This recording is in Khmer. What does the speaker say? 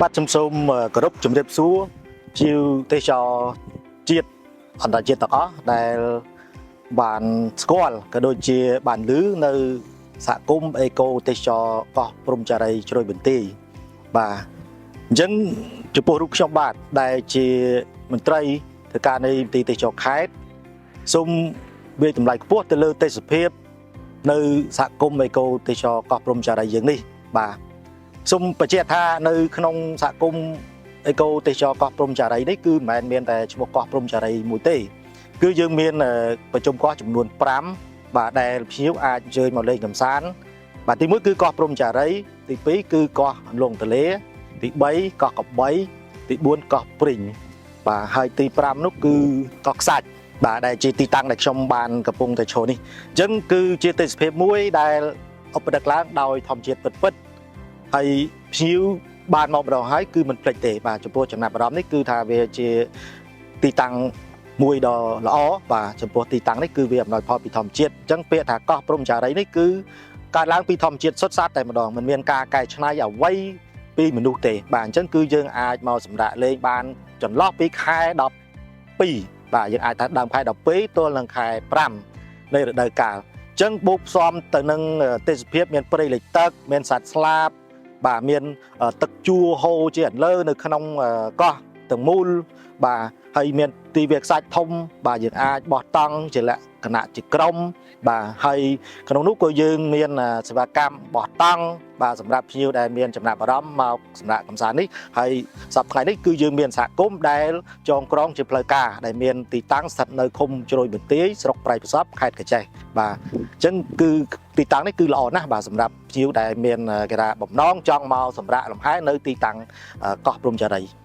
បាទខ្ញុំសូមគោរពជំរាបសួរជាទេសចរជាតិអន្តរជាតិទាំងអស់ដែលបានស្គាល់ក៏ដូចជាបានឮនៅសហគមន៍អេកូទេសចរកោះព្រំចារីជ្រោយបន្ទាយបាទអញ្ចឹងចំពោះរូបខ្ញុំបាទដែលជាមន្ត្រីធ្វើការនៃមន្ទីរទេសចរខេត្តសូមវាយតម្លៃខ្ពស់ទៅលើទេសភាពនៅសហគមន៍អេកូទេសចរកោះព្រំចារីយើងនេះបាទ សូមបញ្ជាក់ថានៅក្នុងសហគមន៍អេកូទេសចរកោះព្រំចារីនេះគឺមិនមែនមានតែឈ្មោះកោះព្រំចារីមួយទេគឺយើងមានប្រជុំកោះចំនួន5បាទដែលភ្ញៀវអាចអញ្ជើញមកលេងកម្សាន្តបាទទី1គឺកោះព្រំចារីទី2គឺកោះអន្លង់ទលេទី3កោះកបីទី4កោះព្រីងបាទហើយទី5នោះគឺកោះខ្សាច់បាទដែលជាទីតាំងដែលខ្ញុំបានកំពុងតែឈរនេះអញ្ចឹងគឺជាទេសភាពមួយដែលឧបដឹកឡើងដោយធម្មជាតិពិតៗ ហើយភ្ញៀវបានមកម្ដងហើយគឺមិនភ្លេចទេបាទចំពោះចំណាប់អារម្មណ៍នេះគឺថាវាជាទីតាំងមួយដ៏ល្អបាទចំពោះទីតាំងនេះគឺវាអំណោយផលពីធម្មជាតិអញ្ចឹងពាក្យថាកោះព្រំចារីនេះគឺកើតឡើងពីធម្មជាតិសុទ្ធសាធតែម្ដងមិនមានការកែច្នៃអ្វីពីមនុស្សទេបាទអញ្ចឹងគឺយើងអាចមកសម្រាកលេងបានចន្លោះពីខែ12បាទយើងអាចថាដើមខែ12ទល់នឹងខែ5នៃរដូវកាលអញ្ចឹងបូកផ្សំទៅនឹងទេសភាពមានព្រៃលិចទឹកមានសត្វស្លាប បាទមានទឹកជួរហូរជាអន្លើនៅក្នុងកោះទាំងមូលបាទហើយមានទីវាលខ្សាច់ធំបាទយើងអាចបោះតង់ជាលក្ខណៈជាក្រុមបាទហើយក្នុងនោះក៏យើងមានសេវាកម្មបោះតង់បាទសម្រាប់ភ្ញៀវដែលមានចំណាប់អារម្មណ៍មកសម្រាប់កំសាន្តនេះហើយសប្តាហ៍ថ្ងៃនេះគឺយើងមានសហគមន៍ដែលចងក្រងជាផ្លូវការដែលមានទីតាំងស្ថិតនៅឃុំជ្រោយបន្ទាយស្រុកប្រៃប្រសពខេត្តក្រចេះបាទអញ្ចឹងគឺទីតាំងនេះគឺល្អណាស់បាទសម្រាប់ភ្ញៀវដែលមានគេថាបំណងចង់មកសម្រាកលំហែនៅទីតាំងកោះព្រំចារី។